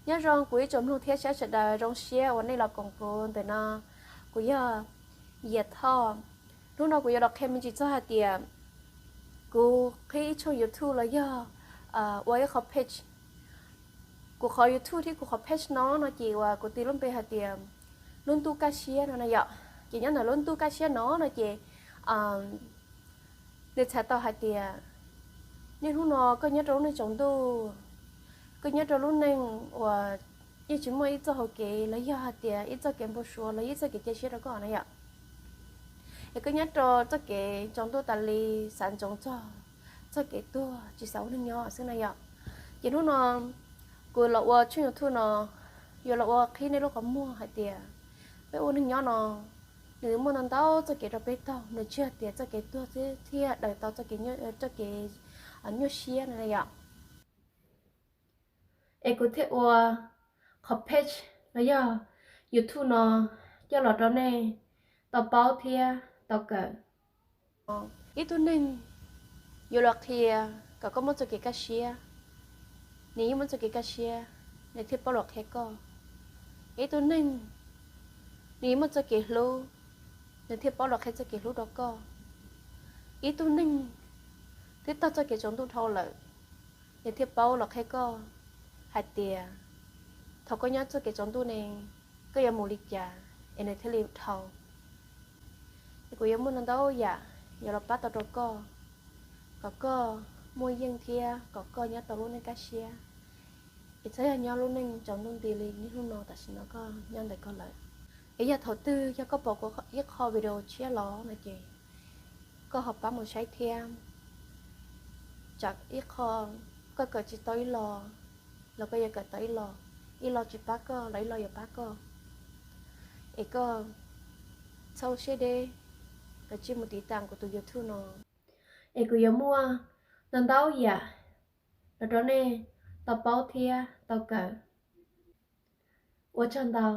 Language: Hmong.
Nyob zoo kuv ib tsoom mloog thiab saib sawv daws, zoo siab uas nej los koom kuv ntawm no. Kuv yog Yias Thoj. Hnub no kuv yuav los qhia me ntsis txog hais tias kuv qhib ib tshooj YouTube los yog ua ib qhov page. Kuv qhov YouTube thiab kuv qhov page no no ces uas kuv tis lub npe hais tias Lub Ntuj Kaj Siab no na yom. Ces nyob ntawm Lub Ntuj Kaj Siab no no ces nws txhais tau hais tias niaj hnub no koj nyob rau lub neej tsaus ntuj, koj nyob rau lub neej uas yeej tsis muaj ib txoj hau kev los yog hais tias ib txoj kev npau suav los yog ib txoj kev cia siab rau koj na yom. Es koj nyob rau txoj kev tsaus ntuj tas li, xav ntsoov txog txoj kev tuag tsis xav ua neej nyob xwb na yom. Ces hnub no kuv los ua tshooj YouTube no yuav los ua qhib nej lub qhov muag hais tias peb ua neej nyob no nws muaj ntau ntau txoj kev rau peb taug, nws tsis yog tias txoj kev tuag xwb thiaj daws tau txoj kev nyuaj siab no na yom. Es kuv thiaj ua qhov page los yog YouTube no coj los rau nej tau paub thiab tau kawm. Ib tug neeg yuav los qhia kom koj muaj txoj kev kaj siab, nws yeej muaj txoj kev kaj siab, nws thiaj paub los qhia koj. Ib tug neeg nws yeej muaj txoj kev hlub, nws thiaj paub los qhia txoj kev hlub rau koj. Ib tug neeg twb taug txoj kev tsaus ntuj dhau lawm, nws thiaj paub los qhia koj hais tias thaum koj nyob txoj kev tsaus ntuj ne, koj yuav mus li cas es nws thiaj li dhau. Es kuv yuav muaj ntau ntau yam yuav los pab tau rau koj, kom koj muaj yeej thiab kom koj nyob tau lub neej kaj siab. Es txhob yog nyob lub neej tsaus ntuj nti li niaj hnub no tam sim no koj nyob ntawm koj lawm. Es yog thaum twg yog koj pom kuv ib qho video tshiab los no ces koj ho pab mus saib thiab. Tsam ib qho koj kawm tsis tau ib lo los koj yuav kawm tau ib lo, ib lo tsis pab koj los ib lo yuav pab koj. Es koj txhob siab deb, kav tsij mus tiv tam kuv tus YouTube no. Es kuv yuav muaj ntau ntau yam los rau nej tau paub thiab tau kawm. Ua tsaug ntau.